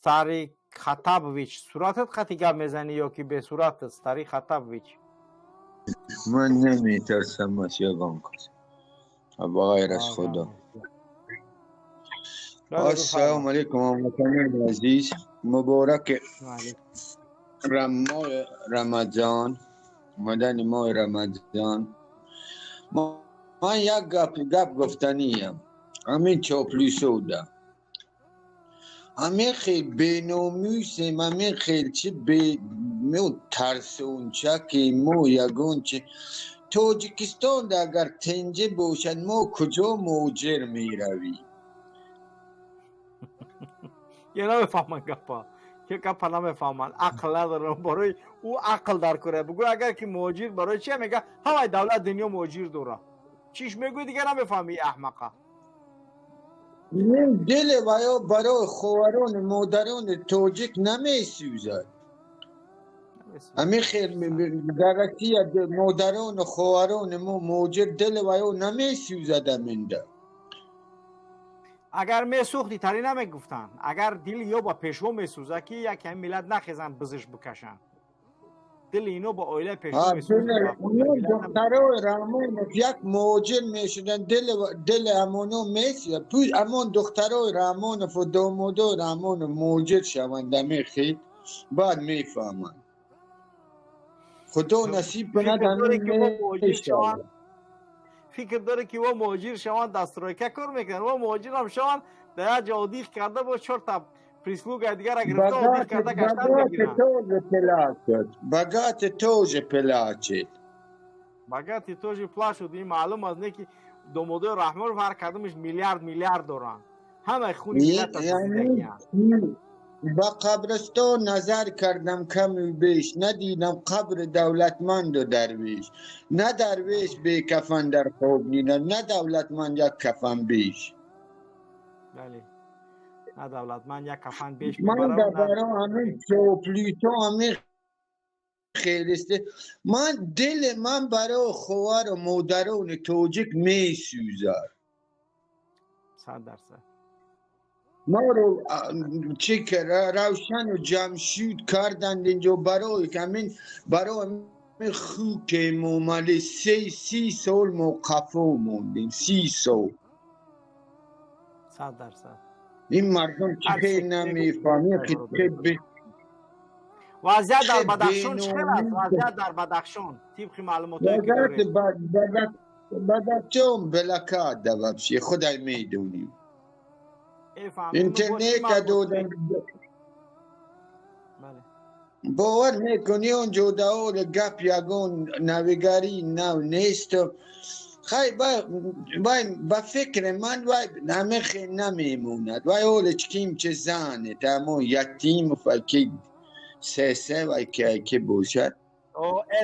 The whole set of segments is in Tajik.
Старик Хаттабович, суратат қати гап мезанӣ ё ки бесуратат, Старик Хаттабович? Ман наметарсам аз ягон кас ба ғайр аз Худо. Ассалому алайкум, ҳамватанони азиз, муборак моҳи Рамазон, омадани моҳи Рамазон. Ман як гап гуфтаниям. Ҳамин чоплюсода ҳамин хел беномусем, ҳамин хел чи тарсончаки мо ягон чи. Тоҷикистон агар тинҷӣ бошад, мо куҷо муҳоҷир меравем? Я намефаҳманд гапа, ки гапа намефаҳманд, ақл надорам. Барои ӯ ақл дар кора. Бугӯ, агар ки муҳоҷир барои чи мега, ҳамаи давлат дунё муҳоҷир дора. Чиш мегӯи, дигар намефаҳми, аҳмақа. Дили ваё барои хоҳарону модарони тоҷик намесӯзад. Ҳамин хел дар Россия модарону хоҳарони мо муҳоҷир, дили ваё намесӯзад аминда. Агар месӯхти, тари намегуфтанд. Агар дили ё ба Пешво месӯза, ки як ҳамин миллат нахезанд, бизиш бикашанд, дили ино ба оилаи Пешво. Духтарои Раҳмонов як муҳоҷир мешуданд, дили амоно месӯзад. Амон духтарои Раҳмонову домодои Раҳмонов муҳоҷир шаванд, амихел баъд мефаҳманд. Худо насиб кунад. Фикр дорӣ, ки во муҳоҷир шаванд, дар стройка кор мекунанд? Во муҳоҷирам шаванд, дар як ҷо отдых карда, бо чорта прислуга дигара гирифта, отдых карда гаштан мегиранд. Богатый тоже плачет. Богатый тоже плачут. Ин маълум аст, не ки домодои Раҳмонов ҳар кадомаш миллиард миллиард доранд, ҳамаи хуни миллат. Ба қабристон назар кардам каму беш, надидам қабри давлатманду дарвеш. На дарвеш бекафан дар хоб дидам, на давлатманд як кафан беш. Бале, на давлатманд як кафан беш. Ман баро ҳамин чоплюто, ҳамин хелисте, ман дили ман барои хоҳару модарони тоҷик месӯзад. 100%. Моро чӣ Равшану Ҷамшид карданд инҷо. Барои ҳамин, барои ҳамин хуки Эмомалӣ 30 сол мо қафо мондем, 30 сол. 100%. Ин мардум чӣ хел намефаҳмед? Вазъият дар Бадахшон чӣ хел аст? Вазъият дар Бадахшон тибқи маълумотое ки доред? Бадахшон блокада, вообще худай медонем. Интернета додам, бовар мекунӣ, он ҷодаҳоро гап ягон навигарии нав нест. Хай, вай ба фикри ман, вай ҳамин хел намемонад. Вай ҳоле ким че зане тамон Ятимов ки сесе вай ки бошад.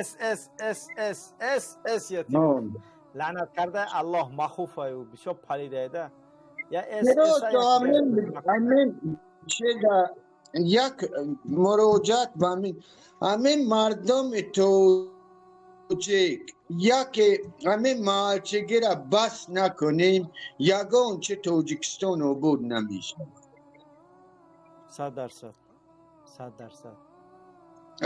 С С С С С С Ятимов, лаънат карда Аллоҳ, махуфаю бисёр палидаеда. Я С. Ҳамин чеда як муроҷиат ба ҳамин мардуми тоҷик: яке ҳамин маҳалчигира бас накунем, ягон чи Тоҷикистон обод намешавад. 100%, 100%.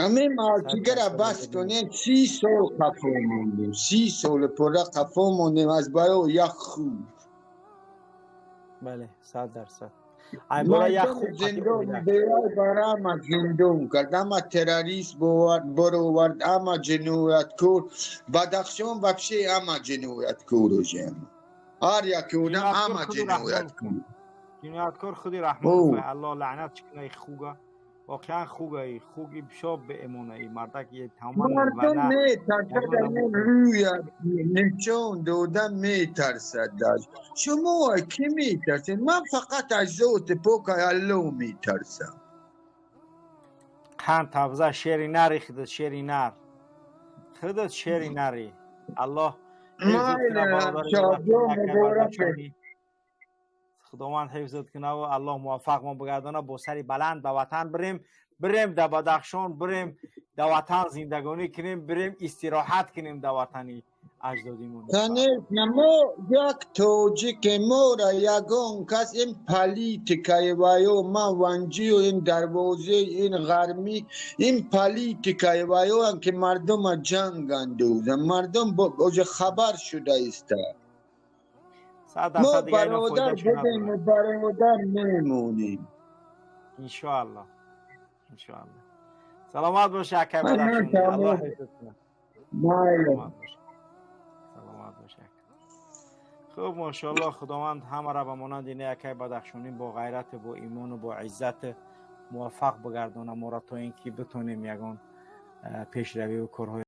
Ҳамин маҳалчигира бас кунем. 30 сол қафо мондем, 30 соли пурра қафо мондем аз барои як хуб. Бале, 100%. Ай бора як хуб. Барама зиндон кард, ама террорист баровард, ама ҷинояткор. Бадахшон вообще ама ҷинояткор уже, ҳар яке одам ама ҷинояткор. Ҷинояткор худи Раҳмонов, Аллоҳ лаънат кунаи хуга. Воқеан хугаи хуги бисёр беэмонаи мардак. Мардум метарсад, рӯя нишон дода метарсад. Шумо кӣ метарсед? Ман фақат аз зоти покай Аллоҳ метарсам. Қанд табза, шери нари худат, шери нар худат, шери нари Аллоҳ. Муборак. Худованд ҳифзат кунаву Аллоҳ муваффақ мо бигардона, бо сари баланд ба ватан бирем, бирем да Бадахшон, бирем да ватан зиндагонӣ кунем, бирем истироҳат кунем да ватани. Аҷдодимон. Конечно, мо як тоҷике, мора ягон кас ин политикаи ваё ман ванҷию ин дарвозаи ин ғармӣ, ин политикаи ваёам, ки мардума ҷанг андозанд, мардум оҷа хабар шуда иста. Мо бародар будем, бародар мемонем. Иншоалло, иншоалло. Саломат боша, акай Бадахшонӣ, Аллоҳ ҳифз кунад. Саломат боша, саломат боша. Хуб, мошоалло, Худованд ҳамаро ба монанди не акай Бадахшонӣ бо ғайрат, бо имону бо иззат муваффақ бигардона моро, то ин ки битонем ягон пешравию корҳои